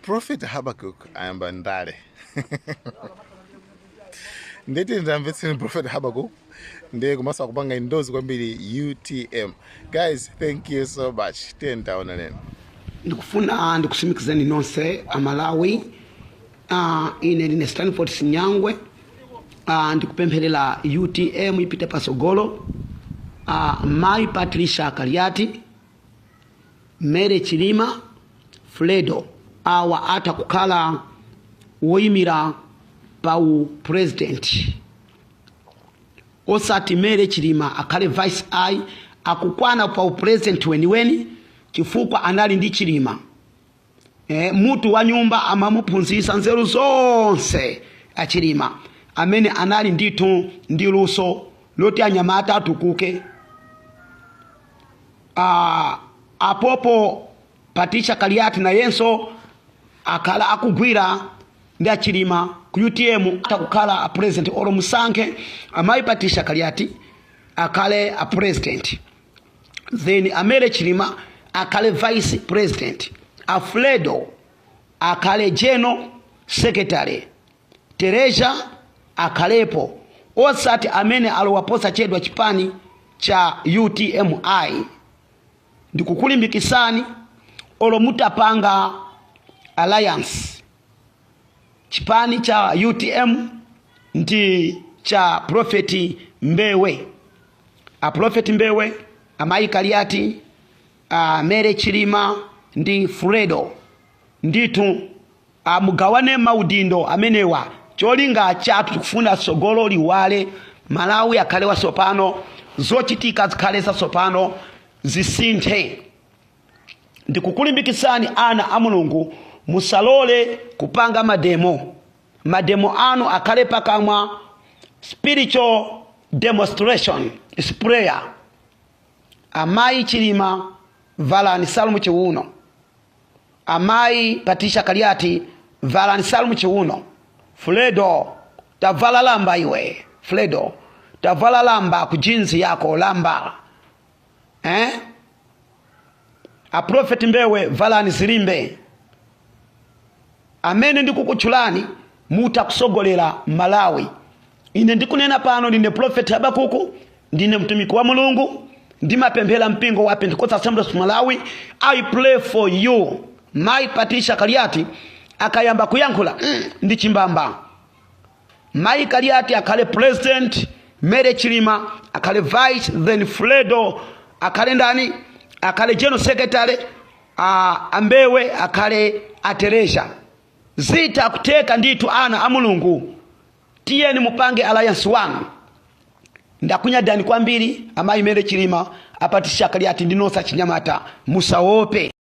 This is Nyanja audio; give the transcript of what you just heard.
Prophet Habakkuk ayamba ndale. Ndeti ndamvetseni Prophet Habakkuk ndiye komanso akupanga endorse kwambiri UTM. Guys, thank you so much. Tiye ntaona neno. Ndikufuna ndikusimikizeni nonse Amalawi, ine ndine Stanford Sinyangwe. Ndikupempherera UTM ipite pasogolo. Mayi Patricia Kaliati, Mary Chilima, Fredo, awa atha kukhala woyimira pa u president, osati Mary Chilima akhale vice ayi. Akukwana pa u president weniweni chifukwa anali ndi Chilima, mutu wa nyumba, amamuphunzitsa nzeru zonse aChilima, amene anali ndithu ndi luso loti anyamata atukuke. Apopo Patricia Kaliati nayenso akhala akugwira ndi aChilima ku UTM, atakukhala a president. Olo musankhe amayi Patricia Kaliati akhale a president, then a Mary Chilima akhale vice president, Alfredo akhale general secretary, Tereja akhalepo, osati amene alowa posachedwa chipani cha UTMI. Ndikukulimbikisani, olo mutapanga alliance chipani cha UTM ndi cha Prophet Mbewe, a Prophet Mbewe, amayi Kaliati, a Mary Chilima ndi Fredo, ndithu amugawane maudindo amenewa. Cholinga chathu tikufuna tsogolo liwale, Malawi akhale watsopano, zochitika zikhale zatsopano, zisinthe. Ndikukulimbikitsani ana a Mulungu, musalole kupanga mademo. Mademo anu akhale pakamwa, spiritual demonstration is prayer. Amayi Chilima, valani salu muchiuno. Amayi Patricia Kaliati, valani salu muchiuno. Fredo, tavala lamba iwe. Fredo, tavala lamba ku jeans yako, lamba, eh? A Prophet Mbewe, valani zilimbe. Amene ndikukutchulani mutakusogolera Malawi. Ine ndikunena pano ndine Prophet Habakuku, ndine mtumiki wa Mulungu, ndimapemphera mpingo wa Pentecostal Assemblies of Malawi. I pray for you. Mayi Patricia Kaliati akayamba kuyankhula, ndi chimbamba. Mayi Kaliati akhale president, Mary Chilima akhale vice, then Fredo akhale ndani? Akhale general secretary, aMbewe akhale ateresha. Zita kuteka ndithu. Ana a Mulungu, tiyeni mupange alliance wanu. Ndakunyadani kwambiri, amayi Mary Chilima, aPatricia Kaliati ndi nonse achinyamata, musaope.